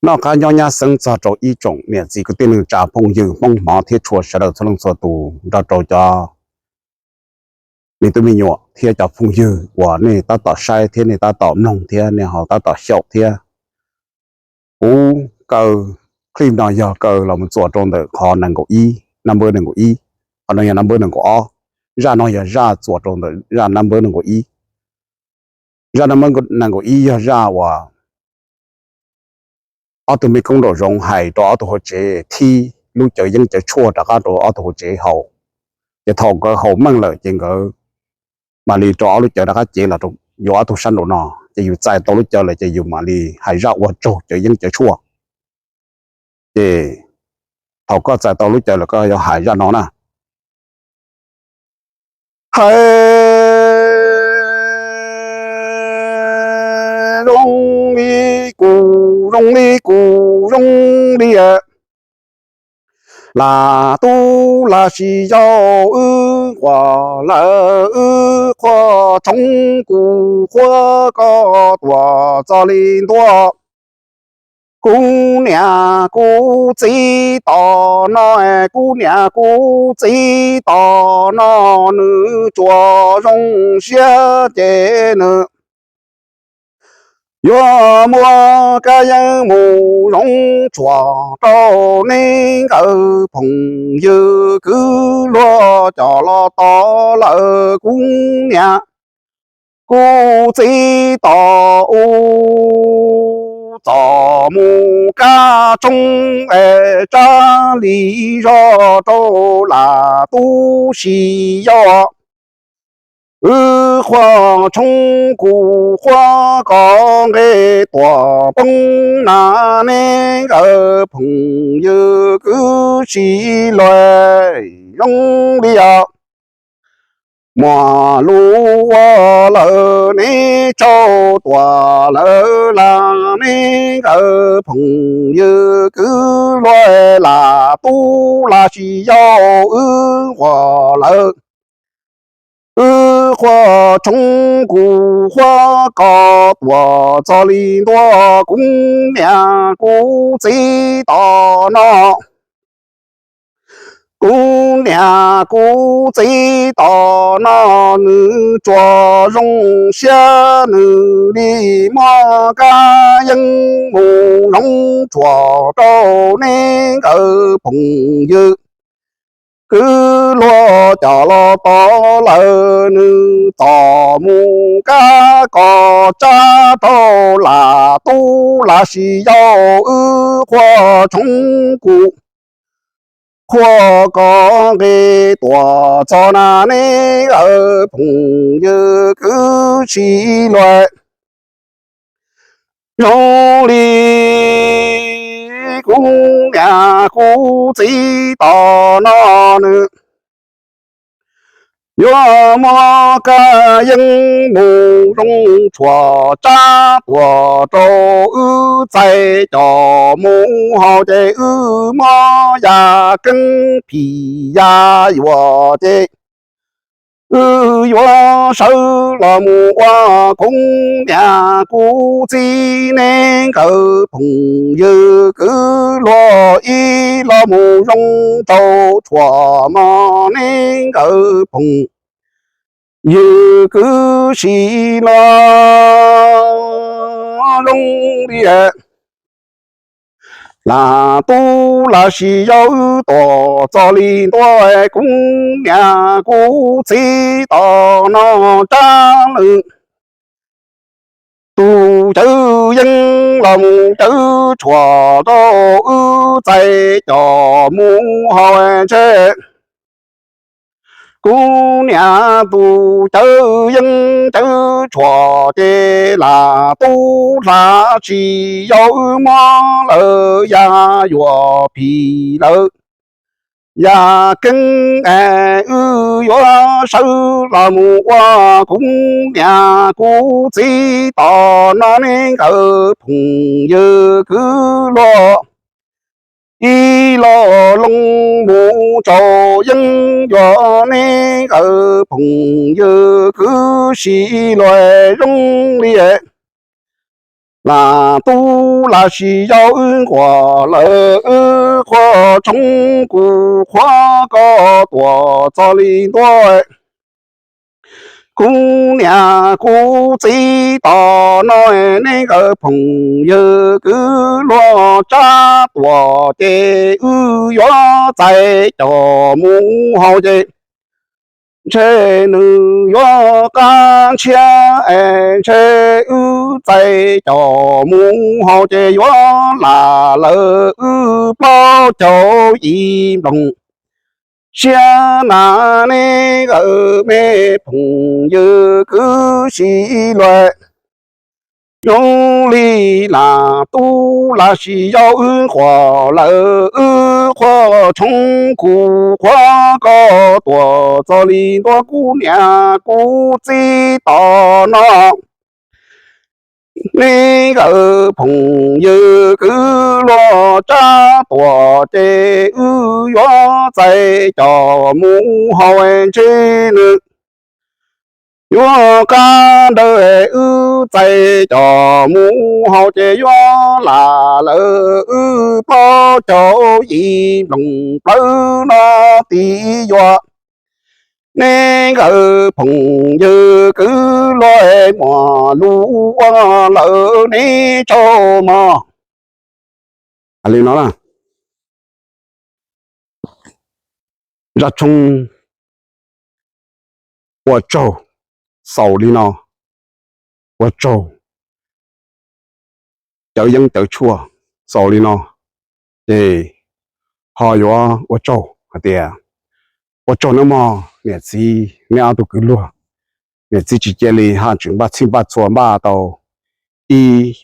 Noj qab nyob nyab xeeb txog rau ib tsoom niam txiv kwv tij neej tsa phooj ywg Hmoob hmov thiab tshua sawv daws txhua leej txhua tus, nrog rau cov me tub me nyuam thiab cov phooj ywg uas nej tab tom saib thiab nej tab tom mloog thiab nej ho tab tom xyaum thiab. Kuv kaw clip no yog kaw los mus txuas rau ntawm qhov nees nkaum ib, number nees nkaum ib, qhov no yog number nees nkaum ob. Zaj no yog zaj txuas rau ntawm zaj number nees nkaum ib. Zaj number nees nkaum ib yog zaj uas ob tug me koob nraum zoov hais rau ob tug hauv tsev thib lub cawv yeeb cawv tshuaj rov qab rau ob tug hauv tsev haus. Ces thaum nkawd haus meej lawm ces nkawd mam li rau ob lub cawv rov qab cev los rau yus ob tug sab nraum no, ces yus txais tau lub cawv lawm ces yus mam li hais zaj ua tsaug cawv yeeb cawv tshuaj. Ces thaum koj txais tau lub cawv lawm koj yuav hais zaj no na. Hais zoo li kuv, zoo li kuv, zoo li lam tub lam sis yau wb quas lawm wb qhua tshoob kuv qhuab koj tuam txog li ntua. Kuv niam kuv txiv tom no, kuv niam kuv txiv tom no, nws tsuas zoo siab ces nws yuav muab kab yeeb mus zoo tshuaj rau nej nkawd phooj ywg kwv luag coj los tod lawm. Kuv niam kuv txiv tom u txom mus kab tshoob es tsab li zog rau lam tub sis yau wb qhua tshoob kuv qhuab koj nqe tuam poob na, nej nkawd phooj ywg kwv tij laus zoo li muaj lus ua lawm, nej tsaug tuam lawm las, nej nkawd phooj ywg kwv luag lam tub lam sis yau wb quas lawm. Wb qhua tshoob kuv qhuab koj tuam txog li ntua. Kuv niam kuv txiv tom no, kuv niam kuv txiv tom no, nws tsuas zoo siab nws li muab kab yeeb mus zoo tshuaj rau nej nkawd phooj ywg kwv luag coj los tod lawm. Nws txom mus kab koj tsab rau lam tub lam sis yau wb qhua tshoob kuv qhuab koj nqe tuam txog na, nej nkawd phooj ywg kwv tij laus zoo li kuv niam kuv txiv tom no, nws yuav muab kab yeeb mus zoo tshuaj tsab tuam rau wb txais coj mus haus ces wb muab yaj keeb phim yaj yuam ces wb yuav sawv los mus ua kuv niam kuv txiv nej nkawd phooj ywg kwv luag ib los mus zoo rau tshuaj mog, nej nkawd phooj ywg kwv tij laus zoo li lam tub lam sis yau wb tuam txog li ntua. Kuv niam kuv txiv tom no tsab lwm tus cawv yeeb los mus cawv tshuaj rau wb txais coj mus haus ntshe kuv niam tus cawv yeeb cawv tshuaj ces lam tub lam sis yau wb muab lawm yaj yuam phim lawm yaj keeb es wb yuav sawv los mus ua kuv niam kuv txiv tom no, nej nkawd phooj ywg kwv luag ib los loo mus tsaug yeeb yuam, nej nkawd phooj ywg kwv tij laus zoo li lam tub lam sis yau wb nquag lawm, wb qhuab tshoob kuv qhuab koj tuam txog li ntua. Kuv niam kuv txiv tom no, neb nkawd phooj ywg kwv luag tsab tuam ces wb yuav txais coj mus haus ces ntshe nws yuav qab ntshiab, ntshe wb txais coj mus haus ces yuav lam lawm wb plaub caug yim nplooj siab na. Neb nkawd me phooj ywg kwv tij luag, zoo li lam tub lam sis yau wb nquag lawm, wb qhuab tshoob kuv qhuab koj tuam txog li ntua. Kuv niam kuv txiv tom no, neb nkawd phooj ywg kwv luag tsab tuam ces wb yuav txais coj mus haus, ntshe nws yuav qab nrhawv wb txais coj mus haus ces yuav lam lawm wb plaub caug yim nplooj plawv no. Tiv yuav neb nkawd phooj ywg kwv luag, muaj lus ua lawm neb tsaug mog. Hais li no, zaj tshoob ua tsaug xaus li no, ua tsaug cawv yeeb cawv tshuaj xaus li no, ces ho yuav ua tsaug hais tias ua tsaug nawb mog niam txiv, neb ob tug kwv luag. Niam txiv tsis cia li haj tseem npaj txhij npaj txhua npaj tau ib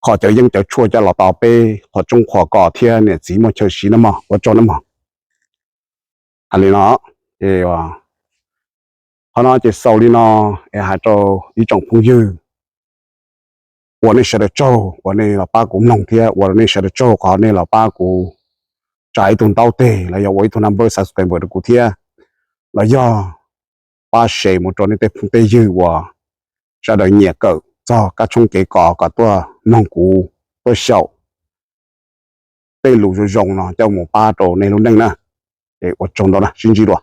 qho cawv yeeb cawv tshuaj coj los tau peb qhov tshoob qhuas koj thiab niam txiv muaj chaw siv nawb mog, ua tsaug nawb mog. Hais li no, qhov no ces xaus li no, es hais rau ib tsoom phooj ywg, ua nej sawv daws tsaug uas nej los pab kuv mloog thiab ua rau nej sawv daws tsaug qhov nej los pab kuv tsa ib tug ntaub teg los yog ua ib tug number subscribe rau kuv thiab, los yog pab share mus rau nej tej phooj tej ywg uas sawv daws nyiam kawm txog kab tshoob kev kos kom tuaj mloog kuv, tuaj xyaum tej lus zoo zoo no coj mus pab rau nej lub neej na. Es ua tsaug ntau na, sib ntsib dua.